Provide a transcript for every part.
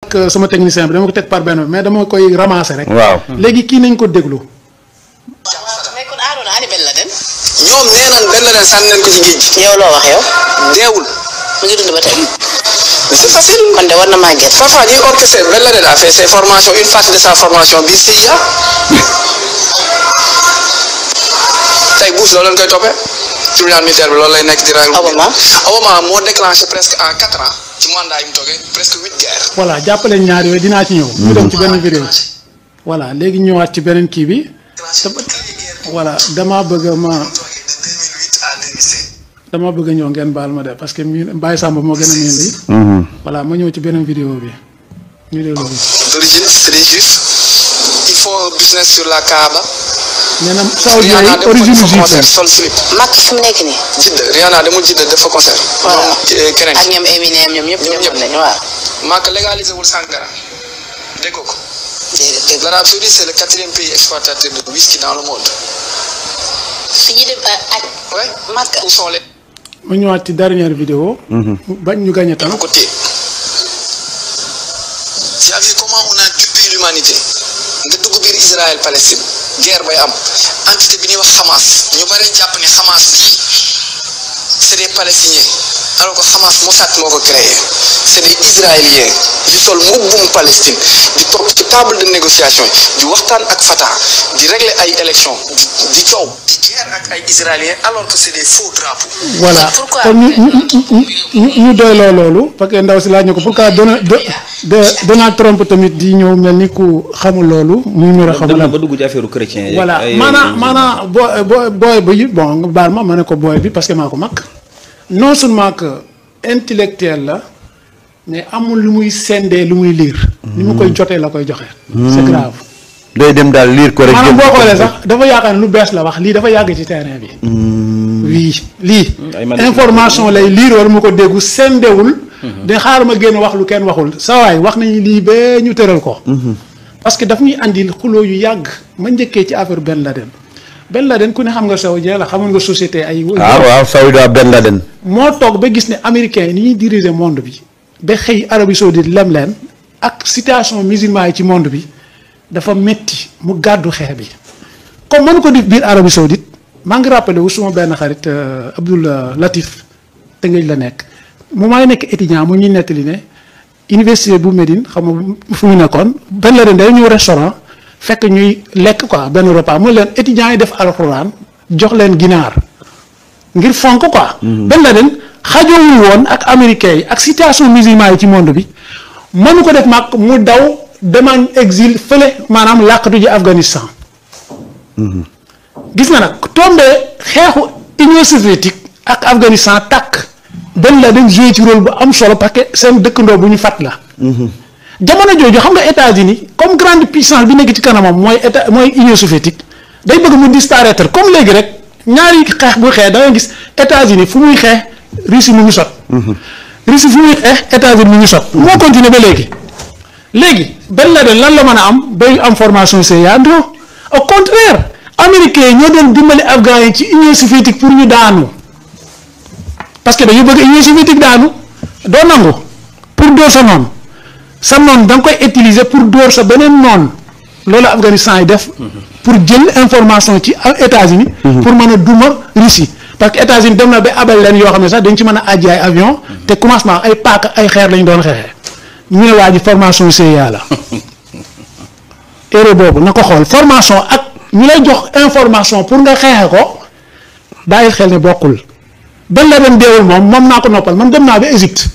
ak sama technicien bi dama ko teg par benn mais dama koy ramasser rek. waaw léegi kii nañ ko déglu. mais kon Arona ani Ben Laden. ñoom nee nañ Ben Laden sànni nañ ko ci géej gi. yow loo wax yow. deewul. mu ngi dund ba tey. mais c'est facile. kon de war na maa gerte. parfois ñuy orchestrer Ben Laden a fait ses formations une partie de sa formation biir CIA. tey Bush loolu lañ koy toppee. tribunal militaire bi loolu lay nekk di règle. Obama moo déclenché presque en 4 ans ci mandat yi mu toogee presque 8 guerres. voilà jàppale ñaar yooyu dinaa ci ñëw. ñu dem ci benn vidéo. voilà léegi ñëwaat ci beneen kii bi. voilà dama bëgg a ñëw ngeen baal ma de parce que Baye Samba moo gën a miin bi. voilà ma ñëw ci beneen vidéo bi. ñu déglu bi. d'origine c'est des juifs. ils font un business sur la Kaaba. nee na Saoudien yi origine juif la. sol slip. Makk fi mu nekk nii. Jidda Rihanna demul Jidda def fa concert. voilà keneen ak ñoom Eminem ñoom ñëpp ñëpp nañu waaw. Makk légalisé wul sangara. dégg ko. déedéet l'Arabie Saoudite c'est le 4e pays exportateur de whisky dans le monde. fi ñu dem ak. ouais Makk où sont les. ma ñëwaat ci dernière vidéo. bañ ñu gagné tam. côté. tu as vu comment on a dupé l'humanité nga dugg biir Israël Palestine guerre bay am entité bi ñuy wax Hamas ñu bari jàpp ne Hamas bii c'est des Palestiniens alors que Hamas Mossad moo ko créé c'est des Israéliens di sol mbubbum Palestine di toog ci table de négociation yi di waxtaan ak Fatah di régler ay élections di coow di guerre ak ay Israéliens alors que c'est des faux drapeaux. voilà pourquoi kon ñu doyloo loolu parce que ndaw si laaj ñu ko pourquoi Donald Trump tamit di ñëw mel ni ku xamul loolu. muy mën a xamul ba dugg ci affaire chrétien yi. voilà maanaam booy bi bon nga baal ma ne ko booy bi parce que maa ko mag. non seulement que intellectuel la mais amul lu muy sendee lu muy liir. ni mu koy jotee la koy joxe. c'est grave. day dem daal liir ko rek. maanaam boo xoolee sax dafa yaakaar ne lu bees la wax lii dafa yàgg ci terrain bi. oui lii. information lay liir wala mu ko déggu sendewul. de xaaral ma génn wax lu kenn waxul sa waay wax nañu lii ba ñu tëral ko. parce que daf ñuy andil xuloo yu yàgg ma njëkkee ci affaire Ben Laden. Ben Laden ku ne xam nga Saoudien la xamoon nga société ay. waaw Saoudi Ben Laden. moo toog ba gis ne américains yi ni ñuy diriger monde bi ba xëy Arabie Saoudite lem leen ak situation musulman yi ci monde bi dafa métti mu gàddu xeex bi comme mënu ko def biir Arabie Saoudite maa ngi rappelé wu suma benn xarit Abdoul Latif Tëngéej la nekk mu may nekk étudiant mu ñuy nettali ne université bu Médine xam nga fu mu nekkoon Ben Laden day ñëw restaurant fekk ñuy lekk quoi benn repas mu leen étudiants yi def alxuraan jox leen ginaar ngir fonk quoi. Ben Laden xajoowul woon ak américains yi ak situation musulman yi ci monde bi mënu ko def mag mu daw demande exil fële maanaam làqatu ji Afghanistan. gis nga nag tombé xeexu Union soviétique ak Afghanistan takk Ben Laden joué ci rôle bu am solo parce que seen dëkkandoo bu ñu fat la. jamono jooju xam nga États-Unis comme grande puissance bi nekk ci kanamam mooy Union soviétique day bëgg mu disparaître comme léegi rek ñaari xeex bu xeex da nga gis États-Unis fu muy xeex Russie mu ngi sot. Russie fu muy xeex États-Unis mu ngi sot. moo continuer ba léegi Ben Laden lan la mën a am bay am formation CIA non au contraire américains yi ñoo doon dimbali afghans yi ci Union soviétique pour ñu daanu parce que dañu bëgg Union soviétique daanu doo nangu pour dóor sa noonu. sa noonu da nga koy utiliser pour dóor sa beneen noonu loolu Afghanistan yi def pour jël information ci États-Unis pour mën a duma Russie parce que États-Unis dem na ba abal leen yoo xam ne sax dañ ci mën a àjji ay avion te commencement ay paak ay xeer lañ doon xeexee ñu ne waa ji formation CIA la erreur boobu na ko xool formation ak ñu lay jox information pour nga xeexe ko bàyyi xel ne bokkul Ben Laden deewul moom naa ko noppal man dem naa ba Égypte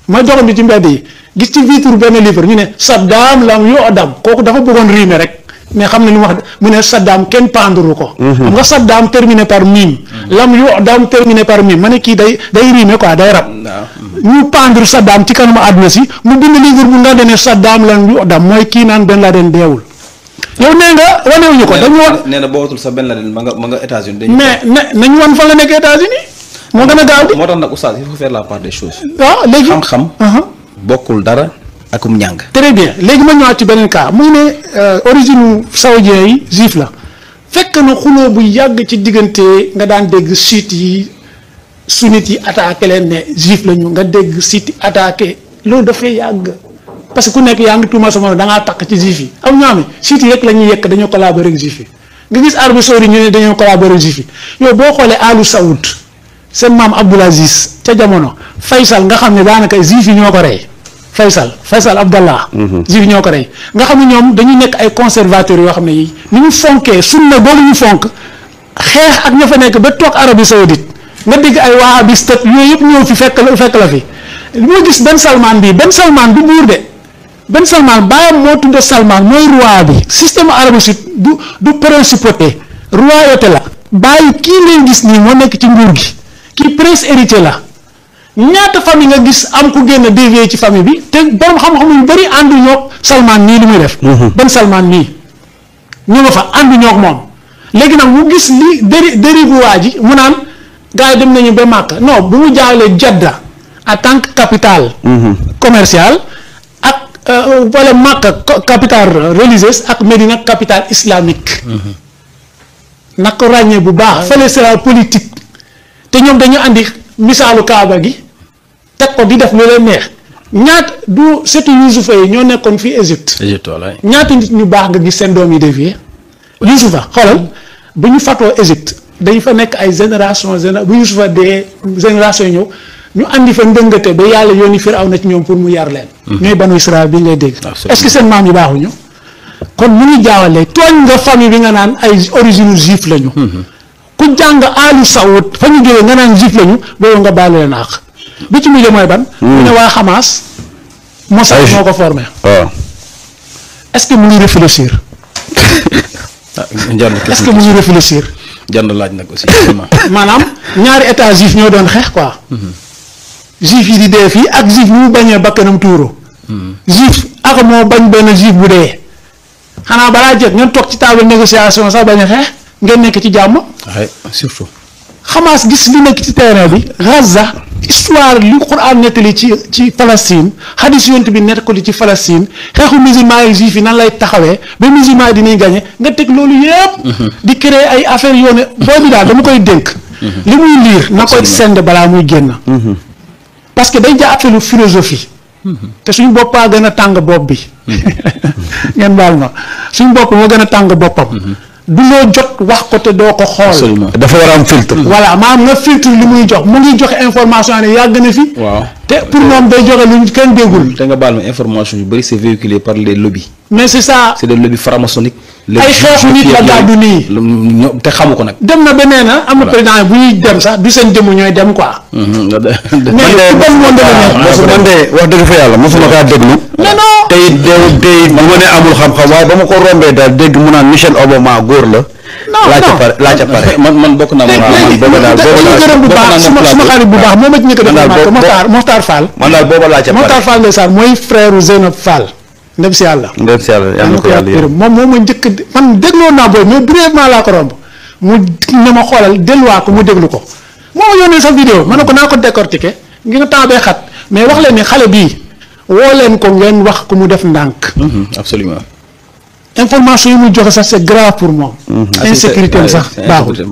ma joxoon bi ci mbedd yi gis ci vitre benn livre ñu ne Saddam lam yu adam kooku dafa bëggoon riime rek mais xam ne lu mu wax mu ne Saddam kenn penduru ko. xam nga Saddam terminé par mime. lam yu adam terminé par mime ma ne kii day riime quoi day rab. ñu pendre Saddam ci kanamu àdduna si mu bind livre bu nga ne Saddam lam yu adam mooy kii naan Ben Laden deewul. yow nee nga wanewuñu ko dañu wan. nee na boo watul sa Ben Laden ma nga États-Unis. mais nañu wan fan la nekk États-Unis moo gën a gaaw di. moo tax nag oustaz il faut faire la part des choses. waaw léegi xam-xam. bokkul dara akum njàng. très bien léegi ma ñëwaat ci beneen cas muy ne origine saoudien yi juif la fekk na xuloo bu yàgg ci diggante nga daan dégg chiite yi sunnite yi attaqué leen ne juif la ñu nga dégg chiite attaqué loolu dafay yàgg parce que ku nekk yaa ngi tuuma sama da ngaa takk ci juif yi am ñoo xam ne sites yi rek la ñuy yekk dañoo collaborer ak juif yi nga gis Arabie Saoudite ñu ne dañoo collaborer ak juif yi yow boo xoolee Alu Saoud seen maam Abdoul Aziz ca jamono Faysal nga xam ne daanaka juif yi ñoo ko rey Faysal Abdallah. juif yi ñoo ko rey nga xam ne ñoom dañuy nekk ay conservateurs yoo xam ne yi ni ñu fonkee sunna boobu ñu fonk xeex ak ña fa nekk ba toog Arabie Saoudite nga dégg ay wahhabiste yooyu yëpp ñëw fi fekk la fi li ma gis Ben Salman bii Ben Salman du buur de Ben Salman baayam moo tudd Salman mooy roi bi système Arabie Saoudite du principauté royauté la bàyyi kii ngay gis nii moo nekk ci nguur gi kii prince héritier la ñaata famille nga gis am ku génn dévier ci famille bi te borom xam-xam yu bëri àndu ñoo Salman nii li muy def. Ben Salman nii ñu nga fa àndu ñoo moom léegi nag mu gis li dérive waa ji mu naan gars yi dem nañu ba Màkka non bu mu jaalee Jeddah en tant que capitale commerciale ak wala Màkka capitale religieuse ak Médina capitale islamique nag ko ràññee bu baax fële c'est la politique te ñoom dañu andi misaalu Kaaba gi teg ko di def lu leen neex ñaata du surtout Yuusufa yi ñoo nekkoon fii Égypte ñaata nit ñu baax nga gis seen doom yi dévié Yuusufa xoolal bu ñu fatoo Égypte dañ fa nekk ay génération bu Yuusufa dee génération ñëw ñu andi fa ndëngate ba yàlla yónni Firawna ci ñoom pour mu yar leen. ñooy banu Israël bi ngay dégg. est-ce que seen maam yi baaxuñu kon mu ngi jaawale tooñ nga famille bi nga naan ay origine juif lañu. ku jàng Alu Saoud fa ñu jógee nga naan juif lañu boobu nga baal leen àq bi ci mujj mooy ban. mu ne waa Hamas. Mossad moo ko formé. waaw est-ce que mu ngi réfléchir. est-ce que mu ngi réfléchir. jànd laaj nag aussi. maanaam ñaari état juif ñoo doon xeex quoi. juif yi di dee fii ak juif ñu bañee bakkanam tuuru. juif ak moo bañ benn juif bu dee. xanaa balaa jot ngeen toog ci table négociation sax bañ a xeex ngeen nekk ci jàmm. waaye surtout. Hamas gis li nekk ci terrain bi Gaza histoire li Quran nettali ci Palestine hadis yonent bi nettali ci Palestine xeexu musulman yi juif yi nan lay taxawee ba musulman yi dinañ gagné nga teg loolu yëpp. di créer ay affaires yoo ne boobu daal dama koy dénk. li muy liir na koy send balaa muy génn. parce que day jaa affaire philosophie. te suñu boppaa gën a tàng bopp bi. ngeen baal ma suñu bopp moo gën a tàng boppam. du loo jot wax ko te doo ko xool. dafa war a am filtre. voilà maanaam nga filtre li muy jox mu ngi joxe information ne yàgg na fi. waaw te pour moom day joxe lu kenn déggul. te nga baal ma information yu bëri c'est véhiculé par les lobbies. mais c'est ça. c'est des lobbies franc-maçonniques. ay xeexu nit la gàddu nii. te xamu ko nag. dem na ba nee na am na président yi bu ñuy dem sax du seen jëmm ñooy dem quoi. man de wax dëgg fa yàlla mosuma kaa déglu. non non te it bu ma ne amul xam-xam waaye ba ma ko rombee daal dégg mu naan Michelle Obama góor la. laa ca pare man bokk naa moom. booba daal gërëm bu baax suma xarit bu baax moom a ci ñëkk a def Mokhtar Fall. man daal booba laa ca pare Mokhtar Fall ndeysaan mooy frère Zeynab Fall. ndem si yàlla yàlla na ko yàlla yërëm moom moo ma njëkk man dégloo naa boobu mais brièvement laa ko romb mu ne ma xoolal delluwaat ko mu déglu ko moo ma yónnee sa vidéo ma ne ko naa ko décortiquer ngi nga temps bee xat mais wax leen ni xale bii woo leen ko ngeen wax ko mu def ndànk. absolument. information yi muy joxe sax c'est grave pour moom. insécurité am sax baaxul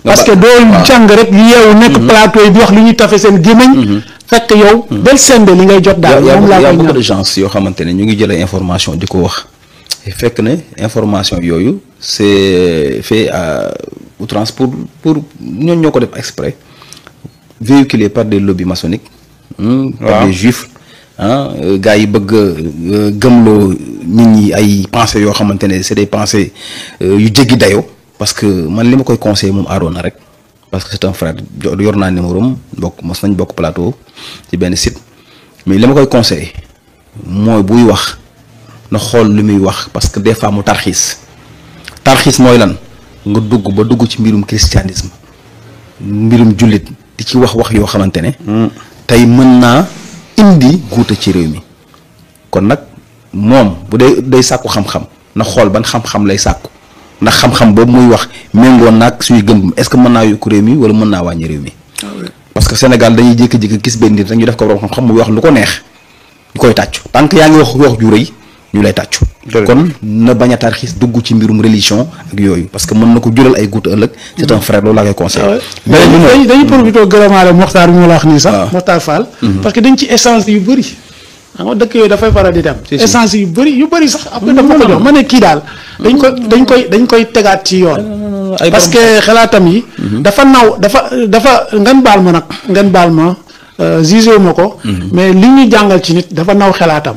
parce que doo jàng rek yeewu nekk plateau yi di wax lu ñuy tafe seen gémmiñ fekk yow del sende li ngay jot daal moom laa koy ñaan. beaucoup de gens yoo xamante ne ñu ngi jëlee information di ko wax fekk ne information yooyu c'est fait à outrance pour ñooñu ñoo ko def exprès véhiculé par des lobbies maçonniques. par des juifs gars yi bëgg gëmloo nit ñi ay pensées yoo xamante ne c'est des pensées yu jéggi dayoo parce que man li ma koy conseiller moom Arona rek parce que c'est un frère yor naa numéro am mos nañ bokk plateau ci benn site mais li ma koy conseiller mooy buy wax na xool li muy wax parce que des fois mu tarxiis mooy lan nga dugg ci mbirum christianisme mbirum jullit di ci wax yoo xamante ne tey mën naa indi guuta ci réew mi kon nag moom bu dee day sàkku xam-xam na xool ban xam-xam lay sàkku ndax xam-xam boobu muy wax méngoo naag suy gëm est-ce que mën naa yokk réew mi wala mën naa wàññi réew mi parce que Sénégal dañuy jékki-jékki gis benn nit rek ñu def ko borom xam-xam muy wax lu ko neex ñu koy tàccu tant que yaa ngi wax ju rëy ñu lay tàccu kon na bañ a tarxiis dugg ci mbirum religion ak yooyu parce que mën na ko jural ay guuta ëllëg c'est un frère loolu laa koy conseillé dañuy profité gërëmaale Mokhtar bi mu la wax nii sax Mokhtar Fall parce que dañ ci échange yu bëri xam nga dëkk yooyu dafay faral di dem. Si, si. essence yu bëri sax. après dafa ko jox ma ne kii daal. dañ koy tegaat ci yoon. ay parce que xalaatam yi. dafa ngeen baal ma jugé ma ko. mais li ñuy jàngal ci nit dafa naw xalaatam.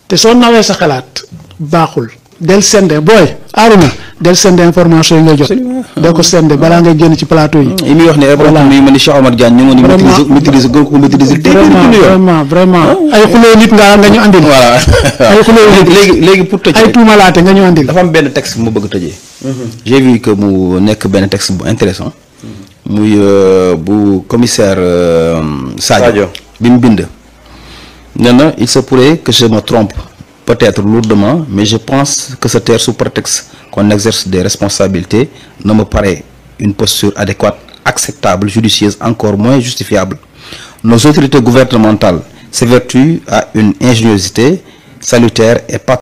te soo nawee sa xalaat baaxul. del sende booy Arouna del sende information yi ngay jot. del ko sende balaa ngay génn ci plateau yi. yi muy wax ne problème yi ma ni Cheikh Omar Diagne ñu ngi maîtriser gën ko maîtriser. vraiment ay xuloo nit nga ñu andil. voilà ay xuloo nit léegi pour tëjee ay tuumalaate nga ñu andil. dafa am benn texte bu ma bëgg tëjee. j'ai vu que mu nekk benn texte bu intéressant muy bu commissaire Sadio bi mu bind. nee na il se pourrait que je me trompe. Peut-être lourdement, mais je pense que se taire sous prétexte qu'on exerce des responsabilités ne me paraît une posture adéquate, acceptable, judicieuse, encore moins justifiable. Nos autorités gouvernementales s'évertuent à une ingéniosité salutaire et pas